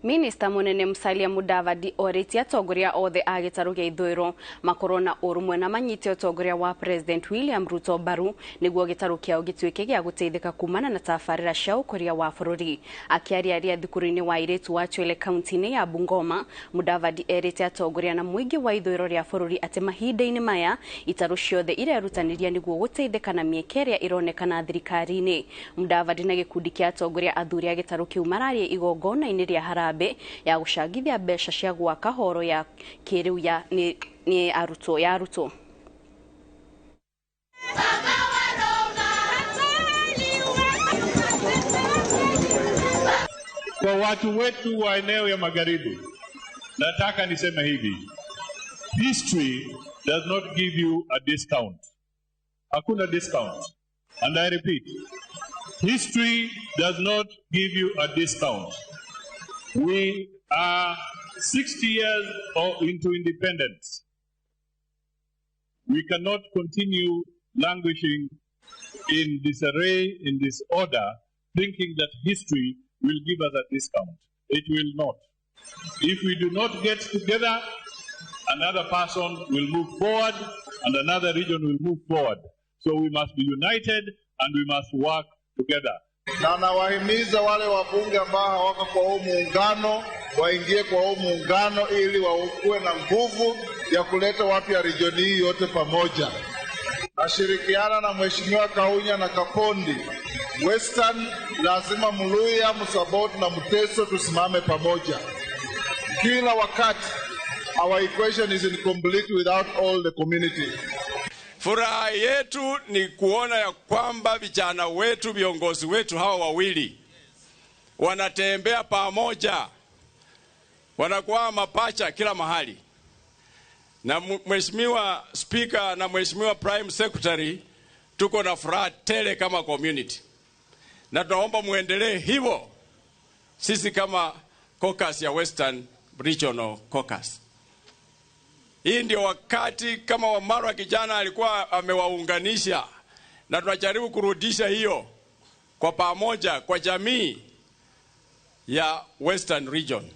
Minista munene Musalia Mudavadi orĩtie atongoria othe a gĩtarũ gĩa ithũĩro makorwo na ũrũmwe na manyite ũtongoria wa President William Ruto mbaru nĩguo gĩtarũ kĩao gĩtuĩke gĩa gũteithĩka kumana na tabarĩra cia ũkũria wa bũrũri. Akĩaria aria thukuru-inĩ wa airĩtu wa Chwele kaunti-inĩ ya Bungoma, Mudavadi erĩte atongoria na mũingĩ wa ithũĩro rĩa bũrũri atĩ mahinda-inĩ maya itarũ ciothe irerutanĩria nĩguo gũteithĩka na mĩeke ĩrĩa ĩronekana thirikari-inĩ. Mudavadi na gĩkundi kĩa atongoria athuri a gĩtarũ kĩu mararia igongona-inĩ rĩa harambee ya gũcangithia mbeca cia gwaka horo ya kĩrĩu ya nĩ nĩ arutwo ya arutwo. Kwa watu wetu wa eneo ya magharibi, nataka niseme hivi, history does not give you a discount. Hakuna discount. And I repeat, history does not give you a discount. We are 60 years or into independence. We cannot continue languishing in disarray, in disorder, thinking that history will give us a discount. It will not. If we do not get together, another person will move forward and another region will move forward. So we must be united and we must work together. Na nawahimiza wale wabunge ambao hawako kwa huu muungano waingie kwa huu muungano ili wakuwe na nguvu ya kuleta watu ya region hii yote pamoja. Nashirikiana na Mheshimiwa Kaunya na Kapondi. Western lazima Mluya, Msabot na Mteso tusimame pamoja kila wakati. Our equation is incomplete without all the community. Furaha yetu ni kuona ya kwamba vijana wetu, viongozi wetu hawa wawili wanatembea pamoja, wanakuwa mapacha kila mahali. Na Mheshimiwa Spika na Mheshimiwa Prime Secretary, tuko na furaha tele kama community, na tunaomba muendelee hivyo. Sisi kama caucus ya Western Regional Caucus. Hii ndio wakati kama Wamarwa kijana alikuwa amewaunganisha, na tunajaribu kurudisha hiyo kwa pamoja kwa jamii ya Western Region.